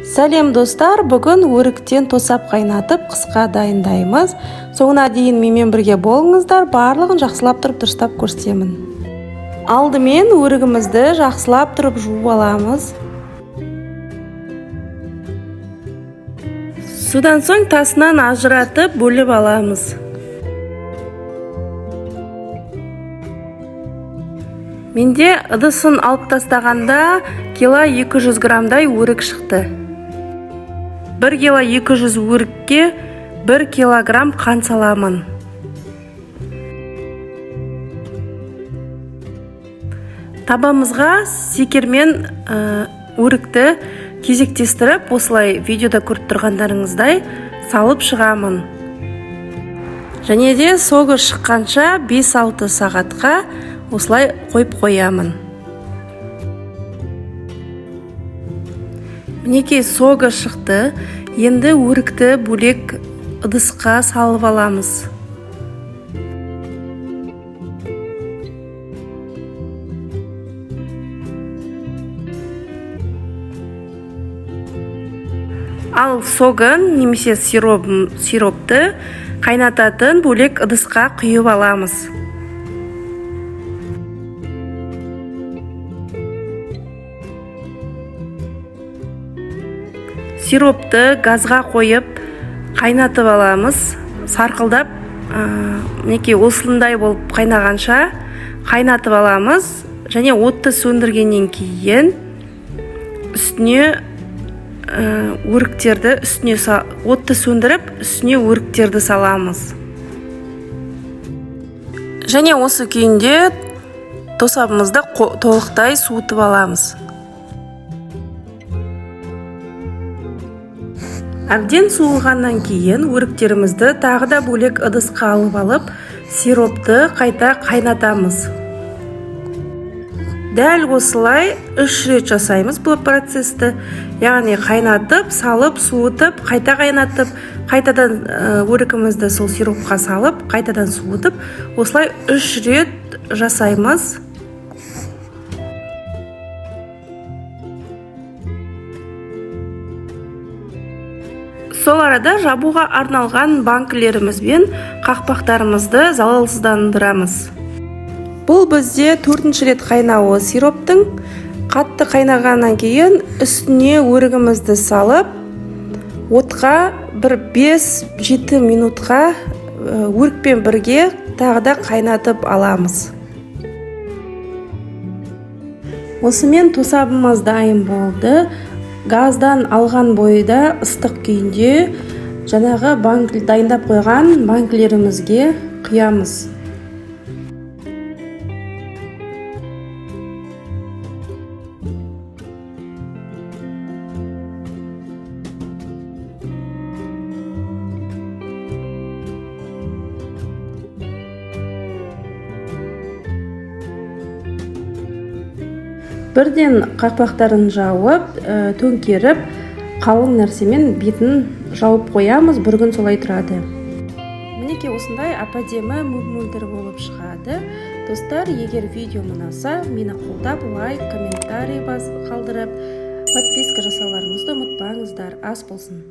Сәлем, достар! Бүгін өріктен тосап қайнатып, қысқа дайындаймыз. Соңына дейін менімен бірге болыңыздар, барлығын жақсылап тұрып, дұрыстап көрсетемін. Алдымен өрігімізді жақсылап тұрып жуып аламыз. Содан соң тасынан ажыратып, бөліп аламыз. Менде ыдысын алып тастағанда кило 200 граммдай өрік шықты. 1 кило 200 өрікке 1 килограмм қант саламын. Табамызға секермен өрікті кезектестіріп, осылай видеода көріп тұрғандарыңыздай салып шығамын. Және де согы шыққанша 5-6 сағатқа осылай қойып қоямын. Мінекей, согы шықты. Енді өрікті бөлек ыдысқа салып аламыз. Ал согын немесе сиропты қайнататын бөлек ыдысқа құйып аламыз. Сиропты газға қойып қайнатып аламыз. Сарқылдап, мінекей, осындай болып қайнағанша қайнатып аламыз. Және отты сөндіргеннен кейін үстіне өріктерді үстіне, отты сөндіріп, үстіне өріктерді саламыз. Және осы күйінде тосабымызды толықтай суытып аламыз. Әбден суығаннан кейін өріктерімізді тағы да бөлек ыдысқа алып алып, сиропты қайта қайнатамыз. Дәл осылай 3 рет жасаймыз бұл процесті, яғни қайнатып, салып, суытып, қайта қайнатып, қайтадан өрігімізді сол сиропқа салып, қайтадан суытып, осылай 3 рет жасаймыз. Сол арада жабуға арналған банкілеріміз бен қақпақтарымызды залалсыздандырамыз. Бұл бізде төртінші рет қайнауы сироптың. Қатты қайнағаннан кейін үстіне өрігімізді салып, отқа бір 5-7 минутқа өрікпен бірге тағы да қайнатып аламыз. Осымен тосабымыз дайын болды. Газдан алған бойда ыстық күйінде жаңағы банк дайындап қойған банкілерімізге құямыз. Бірден қақпақтарын жауып, төңкеріп, қалың нәрсемен бетін жауып қоямыз. Бір күн солай тұрады. Мінекей, осындай әп әдемі мөп мөлдір болып шығады. Достар, егер видео ұнаса, мені қолдап, лайк, комментарий қалдырып, подписка жасауларыңызды ұмытпаңыздар. Ас болсын!